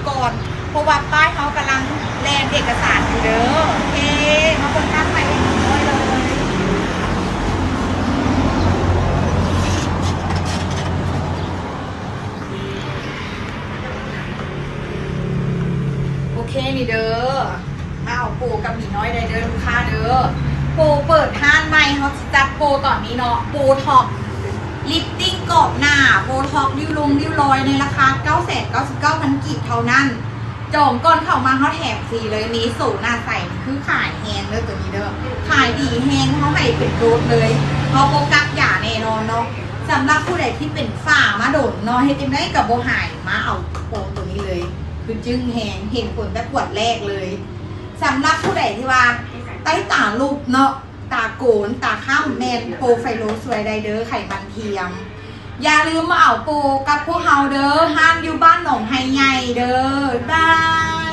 ກ່ອນ ເພາະວ່າປ້າຍເຮົາກຳລັງແລ່ນເອກະສານຢູ່ເດີ. ໂອເຄ ມາເບິ່ງທາງໄປເອກະສານເລີຍ. ໂອເຄນີ້ເດີ ມາເອົາໂປກັບໝີນ້ອຍໄດ້ເດີລູກຄ້າເດີ. ໂປເປີດຮ້ານໃໝ່ ເຮົາຊິຈັດໂປຕອນນີ້ເນາະ ໂບທັອກ ລິບຕິ້ງກອບໜ້າ ໂບທັອກ ລິ້ວລົງລິ້ວລອຍ ໃນລາຄາເກົ້າແສນເກົ້າສິບເກົ້າພັນກີບເທົ່ານັ້ນ. ຈອງກ່ອນເຂົ້າມາເຮົາແຖມຟຣີເລີຍ ເມໂສໜ້າໃສ ຄືຂາຍແຮງເດີໂຕນີ້ເດີ ຂາຍດີແຮງ ເຮົາໃຫ້ເປັນໂດສເລີຍ ເຮົາບໍ່ກັກຢາແນ່ນອນເນາະ. ສຳລັບຜູ້ໃດທີ່ເປັນຝ້າມາດົນເນາະ ເຮັດຈັ່ງໃດກໍບໍ່ຫາຍ ມາເອົາໂປໂຕນີ້ເລີຍ ຄືຈຶ້ງແຮງ ເຫັນຜົນແຕ່ຂວດແລກເລີຍ. ສຳລັບຜູ້ໃດທີ່ວ່າໃຕ້ຕາຫຼຸບເນາະ ຕາໂກນ ຕາຄ້ຳ ແມ່ນໂປໄຟໂລຊ່ວຍໄດ້ເດີ ໄຂມັນທຽມ. ຢ່າລືມມາເອົາໂປກັບພວກເຮົາເດີ ຮ້ານຢູ່ບ້ານໜອງໄຮໃຫຍ່ເດີ. ບາຍ.